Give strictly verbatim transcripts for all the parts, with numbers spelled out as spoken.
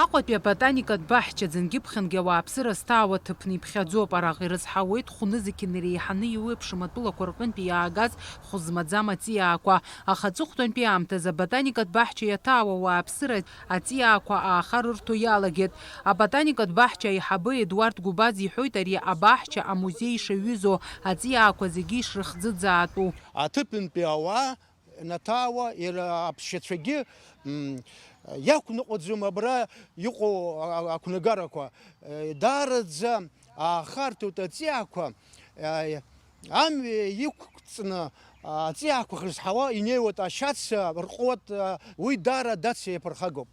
Аҟәатәи аботаникатә баҳча ӡынгьы-ԥхьынгьы ауааԥсыра зҭаау аҭыԥны иԥхьаӡоуп. Араҟа ирызҳауеит хәнызқьи инреиҳаны иуеиԥшым атәылақәа рҟынтә иаагаз хәы змаӡам аҵиаақәа. Аха аҵыхәтәантәи аамҭазы аботаникатә баҳча иаҭаау ауааԥсыра аҵиаақәа ааха рырҭо иалагеит. Аботаникатә баҳча аиҳабы Едуард Гәыбаз иҳәоит, ари абаҳча амузеи ишаҩызоу, аҵиаақәа зегьы ишрыхӡыӡаатәу. Аҭыԥантәи ауаа наҭаауа, иара аԥсшьацәагьы, м, иақәныҟәаӡом абра иҟоу а-, а-, ақәнагарақәа. Е, даараӡа аахарҭоит аҵиаақәа, е, амҩа иқәҵны, а, аҵиаақәа хызҳауа инеиуеит, ашьац, а, рҟәуеит, а, уи даара дацәа иаԥырхагоуп.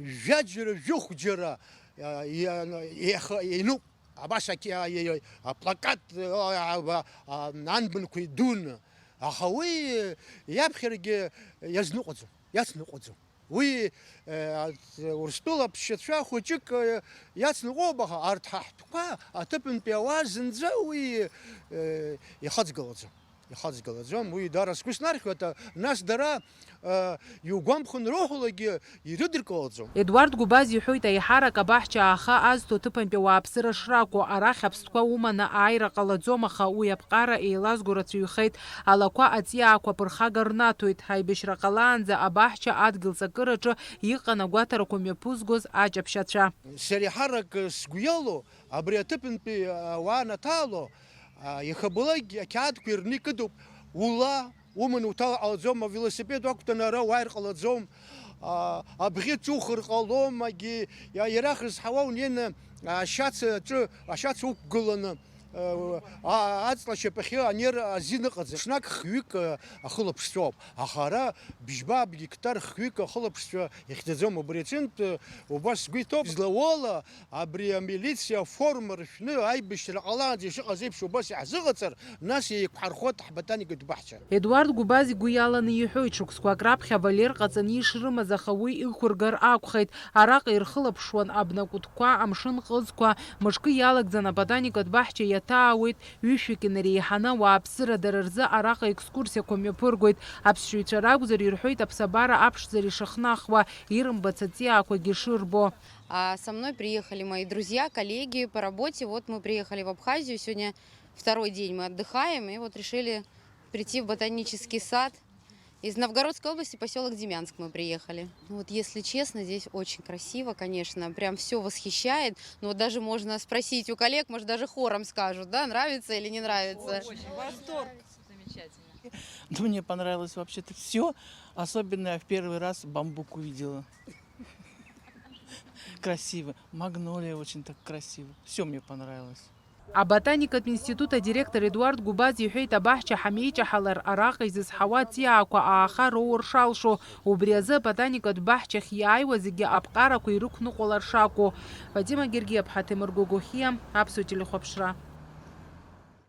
Жәаџьара, жәохәџьара, а, иа-, еиха-, инуп. Абас ақьи-, а, иа-, иа-, аплакат, а, а, а, анбанқәа идуны. Аха уи иаԥхьарагьы иазныҟәаӡом, иацныҟәаӡом. Уи, э, Урыстәыла аԥсшьацәа хәыҷык, э, иацныҟәоуп, аха арҭ ҳа ҳтәқәа аҭыԥантәи ауаа зынӡа уи, э, ихаҵгылаӡом, ихаҵгылаӡом. Уи даара сгәы снархьуеит, а, нас дара, э, иугәамԥхо анроуҳәалакгьы ирыдыркылаӡом. Едуард Гәыбаз иҳәоит, аиҳарак абаҳча ааха азҭо аҭыԥантәи ауааԥсыра шракәу, арахь аԥстәқәа уманы ааира ҟалаӡом, аха уи аԥҟара еилазго рацәаҩхеит, алақәа аҵиаақәа ԥырхага рнаҭоит. Аибашьра ҟалаанӡа абаҳча адгьыл ҵакыраҿы иҟан агәаҭарақәа мҩаԥызгоз аҷаԥшьацәа. Сара еиҳарак сгәы иалоу, абри аҭыԥантәи ауаа анаҭаало, а, иахьабалак ақьаадқәа ирны икыдуп, ула, уманы уҭала ҟалаӡом, авелосипед уақәтәаны ара уааир ҟалаӡом, а, абӷьы ҿухыр ҟалом, агьи иа-, иара хызҳауа унеины ашьац аҿы, ашьац уқәгыланы, а, а, аҵла ашьапахьы анер азин ыҟаӡам. Ҽнак хҩык, а, ахылаԥшцәоуп, аха ара бжьба гектар хҩык ахылаԥшцәа ихьӡаӡом, убри аҿынтә, а, убас сгәы иҭоуп, злауала абри амилициа аформа ршәны аибашьра ҟалаанӡа ишыҟаз еиԥш убас иаҳзыҟаҵар, нас еиқәҳархоит ҳботаникатә баҳча. Едуард Гәыбаз игәы иаланы иҳәоит, шықәсқәак раԥхьа Валер ҟаҵаны ишрымаз, аха уи иқәыргар акәхеит. Араҟа ирхылаԥшуан абнакәытқәа, амшын ҟызқәа, мышкы иалагӡан аботаникатә баҳча иаҭаауеит, ҩышәҩык инареиҳаны ауааԥсыра дара рзы араҟа екскурсиақәа мҩаԥыргоит. Аԥсшьаҩцәа ракәзар, ирҳәоит аԥсабара аԥшӡара ишахнахуа, ирымбац аҵиаақәагьы шырбо. А со мной приехали мои друзья, коллеги по работе. Вот мы приехали в Абхазию. Сегодня второй день мы отдыхаем. И вот решили прийти в ботанический сад из Новгородской области, поселок Демянск мы приехали. Ну вот, если честно, здесь очень красиво, конечно. Прям все восхищает. Ну вот даже можно спросить у коллег, может, даже хором скажут, да, нравится или не нравится. Очень. Восторг. Замечательно. Ну, мне понравилось вообще-то все. Особенно я в первый раз бамбук увидела. Красиво. Магнолия очень так красиво. Все мне понравилось. Аботаникатә институт адиректор Едуард Гәыбаз иҳәеит, абаҳча ҳамеиҷаҳалар, араҟа изызҳауа аҵиаақәа ааха роур шалшо, убри азы аботаникатә баҳчахь иааиуа зегьы аԥҟарақәа ирықәныҟәалар шакәу. Фатима Гергиаԥҳа, Ҭемыр Гогохиа, Аԥсуа телехәаԥшра.